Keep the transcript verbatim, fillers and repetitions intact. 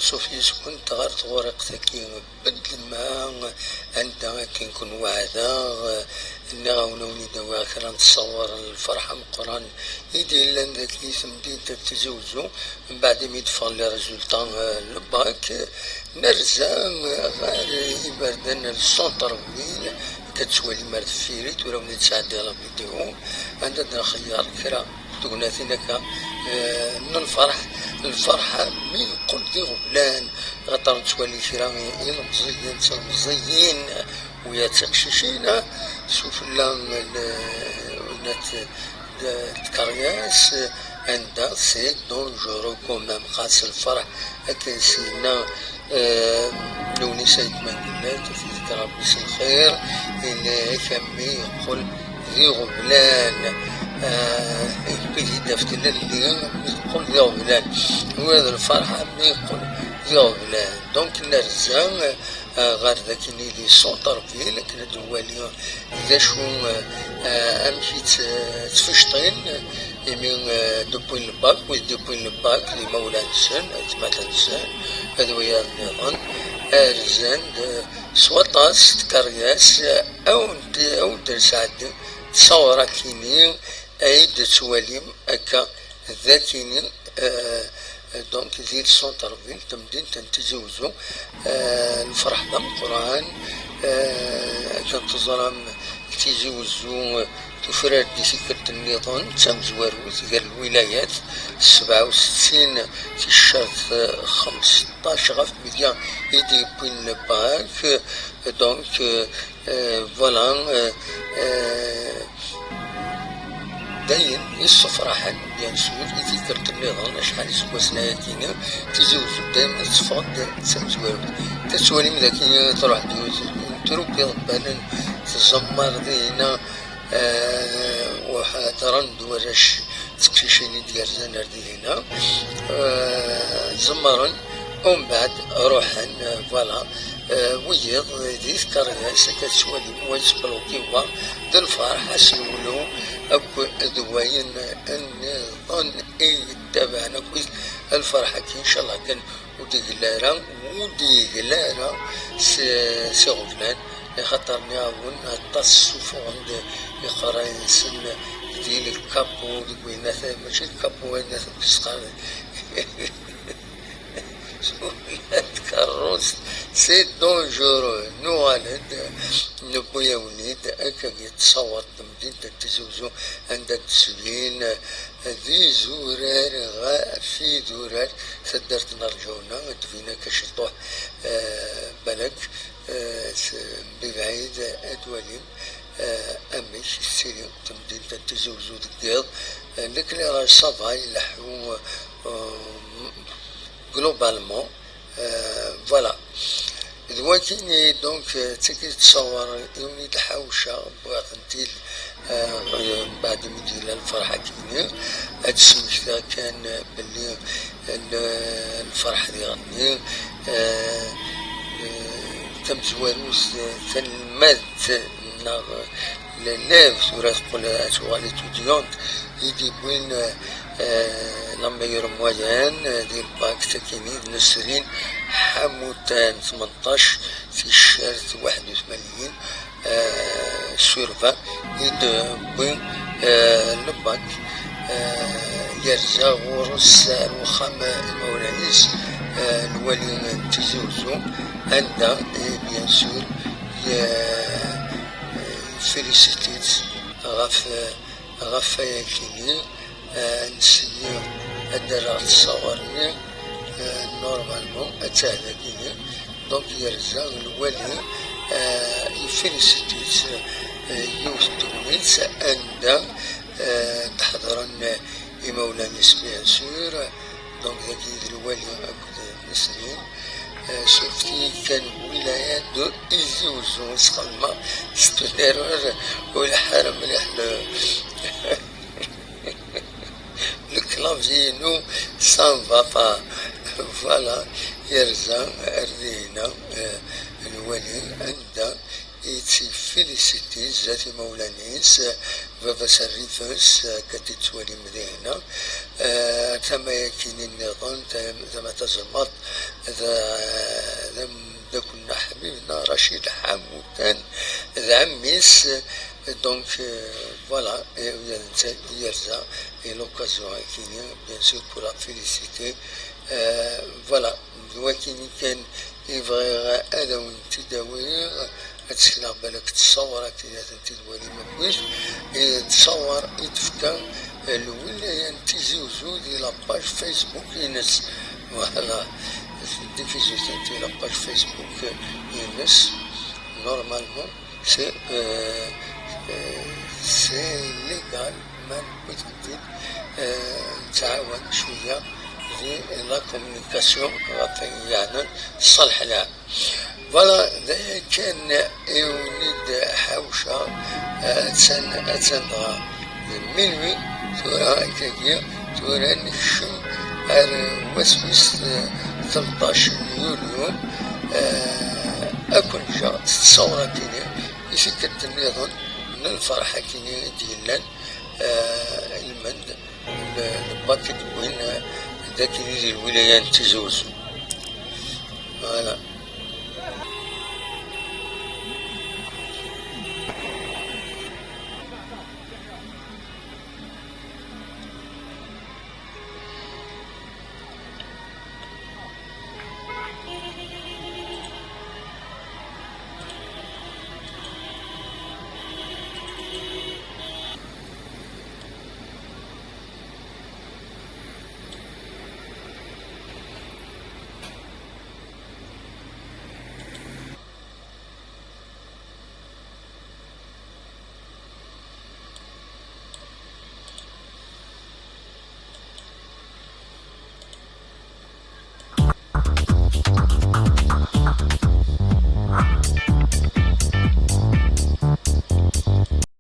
Ansuf yis-kent ɣer tɣuriqt-agi, beddlem-aɣ anda akken ken-weɛdeɣ, nniɣ-awen a wen-id-awiɣ kra n ttṣawer n lferḥ ameqqran i d-yellan dagi i temdint n Tizi Uzzu, mbeɛd imi d-ffɣen les résultats, eh, n le bac, nerza, eh, ɣer iberdan n le centre-ville, akka tettwalim ar deffir-i, tura wen-id-sɛeddiɣ la vidéo, anda d-nxeyyer kra tegnatin akka, eh, n lferḥ, lferḥ mi yeqqel d iɣeblan, axaṭer nettwali kra i, ilemẓiyen d tlemẓiyin, wiyaḍ d tiqcicin, sufella n, n, n, n tkeryas, anda c'est dangereux quand même, xas lferḥ akken s-yenna, eh, Lewnis Ayt Mengellat, ad t-yefk Rebbi s lxir, yenna-yak a mmi yeqqel d iɣeblan, eh, yewwi-t-id ɣef tlelli, mi yeqqel d iɣeblan. Wa d lferḥ a mmi yeqqel d iɣeblan. Donc nerza, eh, ɣer dakken i les centres-ville, akken ad nwali d acu, eh, eh, amek i tt-, ttfecṭin, imi, eh, d-wwin le bac, wid d-yewwin le bac, d imawlan-nsen, aytmaten-nsen, d wiyaḍ nniḍen, rzan-d, eh, s waṭas tkeryas, eh, awen-d, awen-d-nesɛeddi ttṣawṛa-kini ay d-tettwalim akka d akini, eh, donc di le centre-ville, tamdint n Tizi Uzzu, eh, lferḥ d ameqqran, eh, akken teẓram Tizi Uzzu, eh, tufrar-d i tikkelt nniḍen, d tamezwarut gar lwilayat, sebɛa u settin ticcert, eh, xemseṭṭac ɣef meyya i d-yewwin le bac, donc, eh, eh, voilà, eh, eh, d ayen yessefraḥen, bien sûr, i tikkelt nniḍen, acḥal iseggasen ayakini, Tizi Uzzu dayem tetteffeɣ-d d tamezwarut. Tettwalim dagi truḥ-d yiwet n trupp iḍebbalen, tẓemmar dinna, eh, u ḥedṛen-d warrac d teqcicin i d-yerzan ar dinna, eh, zemmren, umbeɛd ruḥen, eh, voilà, eh, wiyiḍ di tkeryas, akka tettwalim, wa yettbluki wa, d lferḥ, asenwelu, akk d wayen nniḍen i yettabaɛen akk lferḥ-agi, ncallah kan ur d-yegla ara, ur d-yegla ara s, s iɣeblan, axaṭer nniɣ-awen aṭas ssufuɣen-d iqerray-nsen di lkapu, deg wayen ata, mačči lkapu, wayen ata, s tkeṛṛust, c'est dangereux. Nuɣal-d, newwi-yawen-id akka i tettṣawar temdint n Tizi Uzzu, anda d-teslin d izurar ɣef idurar taddart n Rǧawna, ad d-tbin akka ciṭuḥ, eh, balak, eh, s-, mebɛid ad twalim, eh, amek tettili temdint n Tizi Uzzu deg yiḍ, eh, l'éclairage ça va, ileḥḥu, eh, globalement, eh, voilà. D wakini, donc, eh, d tagi tettṣawar i wen-id-ḥawceɣ, wwiɣ-tent-id, eh, mbeɛd mi d-yella lferḥ-agi-nni, ad d-smektiɣ kan, eh, belli, eh, l-, lferḥ diɣenni, eh, eh, tamezwarut, eh, tanelmadt, neɣ l'élève, tura teqqel ad tuɣal étudiante, i d-yewwin, eh, la meilleure moyenne, eh, di lbak, takini d Nesrin Ḥamutan, tmenṭac ticcert waḥed u tmanyin, eh, sur vingt, i d-wwin, eh, lbak, eh, yerza ɣur-s ar wexxam, eh, imawlan-is, eh, lwali n Tizi Uzzu, anda, eh, bien sûr, ye-, félicité-tt ɣef, ɣef wayagi-nni, eh, nesli ad d-rreɣ ttṣawar-nni, eh, normalement, attah dagi-nni. Donc, yerza lwali, eh, yefélicité-tt, eh, yiwet n tegnit anda, eh, d-ḥeḍren imawlan-is, bien sûr. Donc, dagi d lwali akked Nesrin. Eh, surfti kan wilaya de Tizi Uzzu, sxedmeɣ, c'est une erreur, ur ileḥḥu ara mliḥ le, le clavier-inu, ça ne va pas. Voilà, yerza ar dihina, eh, lwali, anda i tt-félicité zdat imawlan-is, eh, Baba-s rrif-s, akka t-id-tettwalim dinna. Eh, tama-yakini nniḍen, tam-, tama tazelmaḍt, d, d ameddakel-nneɣ ḥbib-nneɣ Racid Ḥamutan, d ɛemmi-s. Donc, eh, voilà, eh, yerza, yerza, et l'occasion-akini, bien sûr, pour la féliciter. Eh, voilà, d wakini kan i bɣiɣ ad awen-t-id-awiɣ. Ad sekneɣ balak ttṣawra-kini ad tent-id-walim akkit. Eh, ttṣawar i d-tefka, eh, lwilaya n Tizi Uzzu di la page Facebook-ines. Voilà. Diffusion di la page Facebook-ines. Normalement, c'est, euh, euh, c'est légal, ma newwi-tent-id, euh, nettɛawan cwiya di la communication ɣef wayen yeɛnan ṣṣalḥ lɛam. Voilà, d aya kan i wen-id-ḥawceɣ, attan, attan dɣa d minuit, tura akkagi, tura nekcem ar wass wis tleṭṭac n yulyu, eh, ad ken-ǧǧeɣ s ttṣawra-kini i tikkelt nniḍen n lferḥ-akini i d-yellan, eh, ilmend n, n wakk i d-wwin, eh, d akini di lwilaya n Tizi Uzzu. Voilà.